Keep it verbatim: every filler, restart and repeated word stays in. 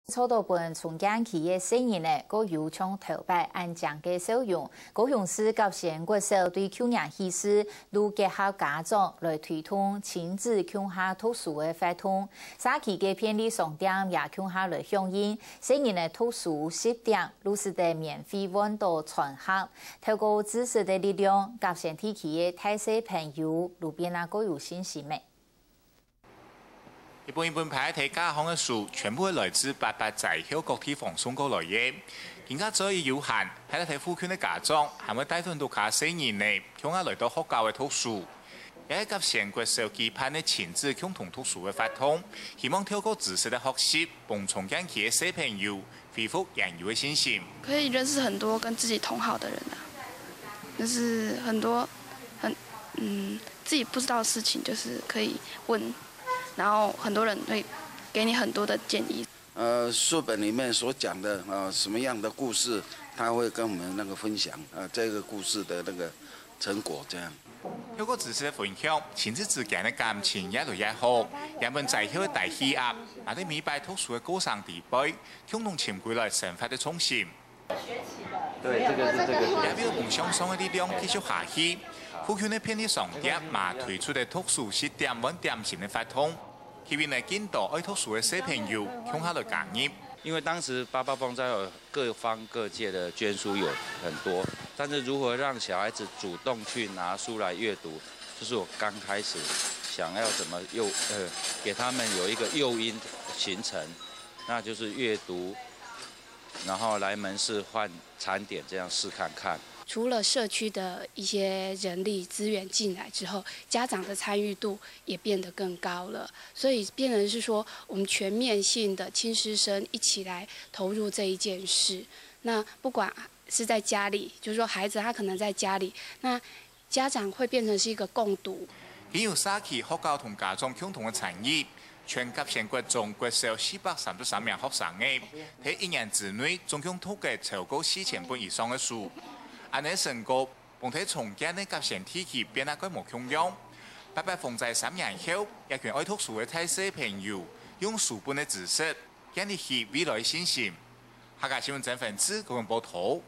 做到分重建區个細人仔，過有像頭擺恁靚个笑容。高雄市甲仙國小對舊年起勢，摎結合家長來推動親子共下讀書个活動。社區个便利商店也共下來響應，細人仔讀書十點，摎使得免費換到餐盒。透過知識个力量，甲仙地區个大細朋友，路邊啊，過有信心个。 一本一本排在架項个書，全部係來自八八在校各地方送過來个。今下做一有閒，排在附近个家長，還會帶等到較細人仔，共下來到學校个讀書。也係甲仙國小舉辦个親子共同讀書个活動，希望透過知識个學習，幫重建區个細朋友恢復原有个信心。可以認識很多跟自己同好的人啊，就是很多很嗯自己不知道的事情，就是可以问，然后很多人会给你很多的建议。呃，书本里面所讲的啊，什么样的故事，他会跟我们那个分享啊，这个故事的那个成果这样。透过知識个分享，親子之間个感情越來越好。這本在校个大喜鴨，也在每擺讀書个過程裡背，共同尋歸來生活个重心。对，这个是这个。也有夢想上个力量繼續下去。附近个便利商店嘛推出个讀書食點換點心个活動，吸引了更多愛讀書个小朋友共下來加入。因为当时八八风灾有各方各界的捐书有很多，但是如何让小孩子主动去拿书来阅读，这是我刚开始想要怎么诱呃给他们有一个诱因形成，那就是阅读，然后来门市换餐点，这样试看看。除了社区的一些人力资源进来之后，家长的参与度也变得更高了。所以变成是说，我们全面性的亲师生一起来投入这一件事。那不管是在家里，就是说孩子他可能在家里，那家长会变成是一个共读。經由社區、學校同家長共同个參與，全甲仙國中國小四百三十三名學生仔，在一年之內總共讀个超過四千本以上个書。恁仔成果，放在重建个甲仙地區變啊蓋無共樣。八八風災三年後，這群愛讀書个大細朋友，用書本个知識，建立起未來个信心。客家新聞曾文志，高雄報導。